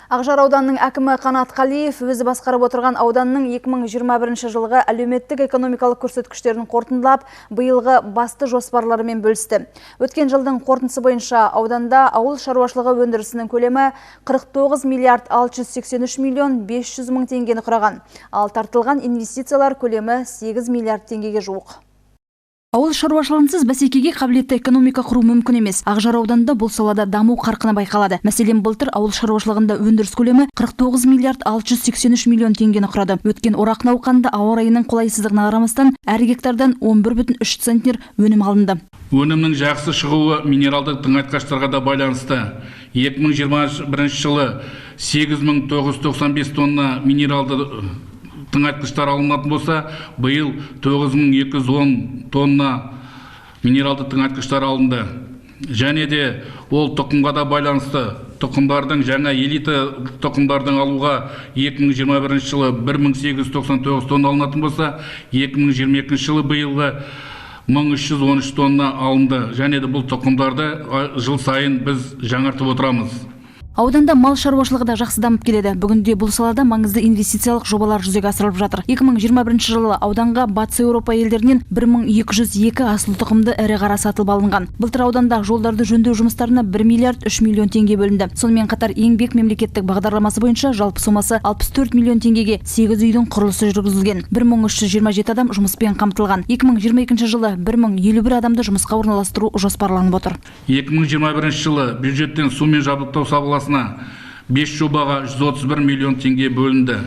Ақжар ауданының әкімі Қанат Қалиев өзі басқарып отырған ауданның 2021 жылғы әлеуметтік экономикалық көрсеткіштерін қорытындылап, биылғы басты жоспарларымен бөлісті. Өткен жылдың қорытындысы бойынша ауданда ауыл шаруашылығы өндірісінің көлемі 49 миллиард 683 миллион 500 мың теңгені құраған. Ал тартылған инвестициялар көлемі 8 миллиард теңгеге жуық. Ауыл шаруашылығынсыз бәсекеге қабілетті экономика құру мүмкін емес. Ақжар ауданында бұл салада даму қарқыны байқалады. Мәселен, былтыр ауыл шаруашылығында өндіріс көлемі 49 миллиард 683 миллион теңгені құрады. Өткен орақ науқанында ауа райының қолайсыздығына қарамастан әр гектардан 11,3 центнер өнім алынды. Өнімнің жақсы шығуы минералдық тыңайтқыштарға да байланысты. 2021 жылы 8995 тонна минералды тыңайтқыштар алынатын болса, биыл 9210 тонна минералды тыңайтқыштар алынды. Және де ол тұқымға да байланысты. Тұқымдардың жаңа элита тұқымдардың алуға 2021 жылы 1899 тонна алынатын болса, 2022 жылы биылғы 1313 тонна алынды. Және де бұл тұқымдарды жыл сайын біз жаңартып отырамыз. Ауданда мал шаруашылығы да жақсы дамып келеді. Бүгінде бұл салада маңызды инвестициялық жобалар жүзеге асырылып жатыр. 2021 жылы ауданға Батыс Еуропа елдерінен 1202 асыл тұқымды ірі қара сатылып алынған. Былтыр ауданда жолдарды жөндеу жұмыстарына 1 миллиард 3 миллион теңге бөлінді. Сонымен қатар Еңбек мемлекеттік бағдарламасы бойынша жалпы сомасы 64 миллион теңгеге 8 үйдің құрылысы жүргізілген. 1327 адам жұмыспен қамтылған. 2022 жылы 1051 адамды жұмысқа орналастыру жоспарланып отыр. 2021 жылы бюджеттен сумен жабдықтау саласына 5 жобаға 131 миллион теңге бөлінді.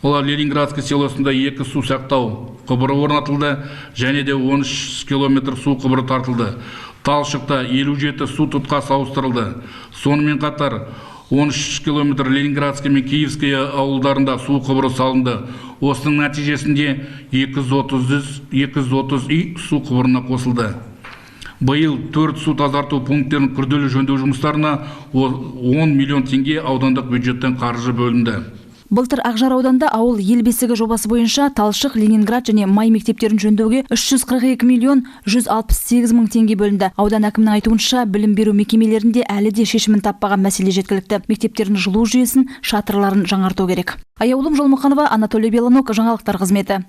Олар: Ленинградский селосында 2 су сақтау құбыры орнатылды және де 13 километр су құбыры тартылды. Талшықта 57 су тұтқасы ауыстырылды. Сонымен қатар 13 километр Ленинградский мен Киевский ауылдарында су құбыры салынды. Осының нәтижесінде 230 үй су құбырына қосылды. Биыл 4 су тазарту пункттерін күрделі жөндеу жұмыстарына 10 миллион теңге аудандық бюджеттен қаржы бөлінді. Былтыр Ақжар ауданында «Ауыл — ел бесігі» жобасы бойынша Талшық, Ленинград және Май мектептерін жөндеуге 342 миллион 168 мың теңге бөлінді. Аудан әкімінің айтуынша, білім беру мекемелерінде әлі де шешімін таппаған мәселе жеткілікті. Мектептердің жылу жүйесін, шатырларын жаңарту керек. Аяулым Жолмұқанова, Анатолий Белонок, жаңалықтар қызметі.